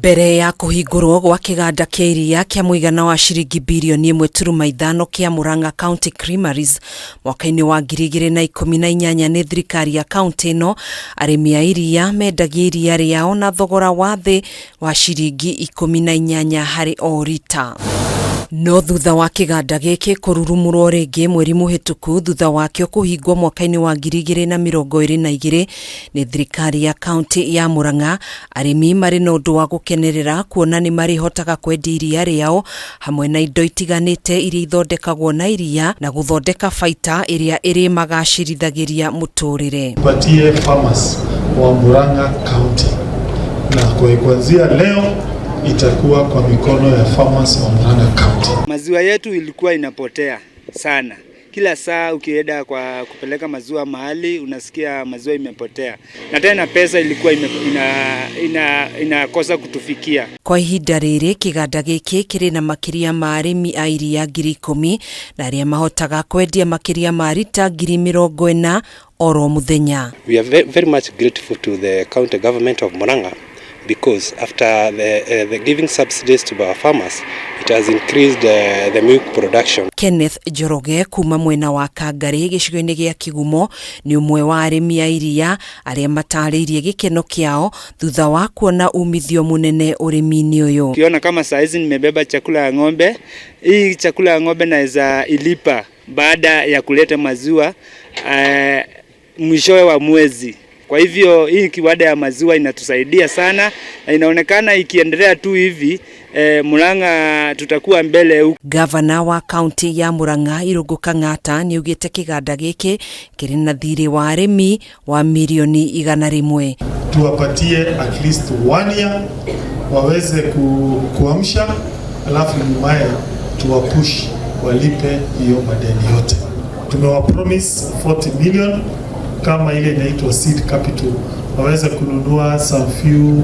Mbere ya kũhingũrwo gwa kĩganda kĩa iria kĩa mũigana wa ciringi birioni 1.5 kĩa Murang'a County Creameries mwaka-inĩ wa 2018 nĩ thirikari ya kaunti ĩno, arĩmi a iria mendagia iria rĩao na thogora wa thĩ wa ciringi 18 harĩ o rita. No thutha wa kĩganda gĩkĩ kũrurumũrwo rĩngĩ mweri mũhĩtũku thutha wakĩo kũhingwo mwaka-inĩ wa 2022 nĩ thirikari ya kaunti ya Murang'a, arĩmi marĩ na ũndũ wa gũkenerera kuona nĩ marĩhotaga kwendia iria rĩao hamwe na indo itiganĩte iria ithondekagwo na iria na gũthondeka baita ĩrĩa ĩrĩmagacĩrithagĩria mũtũrĩre. Tupatie farmers wa Murang'a County na kwa kuanzia leo itakuwa kwa mikono ya farmers wa Murang'a County. Maziwa yetu ilikuwa inapotea sana. Kila saa ukienda kwa kupeleka maziwa mahali unasikia maziwa imepotea, na tena pesa ilikuwa inakosa kutufikia. Kwa ihinda rĩrĩ kĩganda gĩkĩ kĩrĩ na makĩria ma arĩmi a iria 10,000 na arĩa mahotaga kwendia makĩria ma rita 40,000 oro mũthenya. We are very, very much grateful to the county government of Murang'a because after the giving subsidies to our farmers, it has increased the milk production. Kenneth Njoroge kuma mwena wa Kangarĩ gĩcigo-inĩ gĩa Kigumo nĩ ũmwe wa arĩmi a iria arĩa matarĩirie gĩkeno kĩao thutha wa kuona umithio mũnene ũrĩmi-inĩ ũyũ. Ukiona kama saa hizi nimebeba chakula ya ng'ombe, hii chakula ya ng'ombe naweza ilipa baada ya kuleta maziwa mwishowe wa mwezi. Kwa hivyo hii kiwanda ya maziwa inatusaidia sana na inaonekana ikiendelea tu hivi Murang'a tutakuwa mbele huku. Gavana wa kaunti ya Murang'a Irungu Kang'ata nĩ augĩte kĩganda gĩkĩ kĩrĩ na thirĩ wa arĩmi wa mirioni 100. Tuwapatie at least one year waweze kuamsha, alafu nyumaye tuwapush walipe hiyo madeni yote. Tumewa promise 40 million kama ile inaitwa seed capital, waweze kununua some few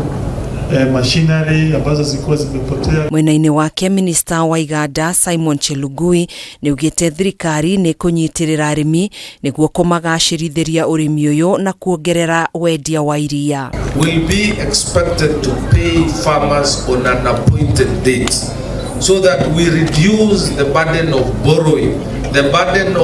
machinery ambazo zilikuwa zimepotea. Mwena-inĩ wake minista wa iganda Simon Chelugui nĩ augĩte thirikari nĩ kũnyitĩrĩra arĩmi nĩguo kũmagacĩrithĩria ũrĩmi ũyũ na kuongerera wendia wa iria. Will be expected to pay farmers on an appointed date so that we reduce the burden of borrowing, the burden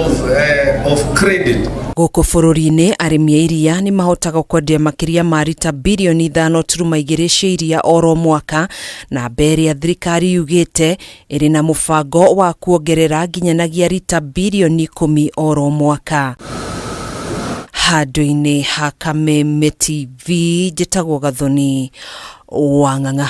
of credit. Gũkũ bũrũri-inĩ arĩmi a iria nĩ mahotaga kwendia makĩria ma rita birioni 5.2 cia iria oro mwaka, na ĩrĩa thirikari yugĩte ĩrĩ na mũbango wa kuongerera nginyanagia rita birioni 10 oro mwaka. Handũ-inĩ ha Kameme TV, njĩtagwo Gathoni wa Ng'ang'a.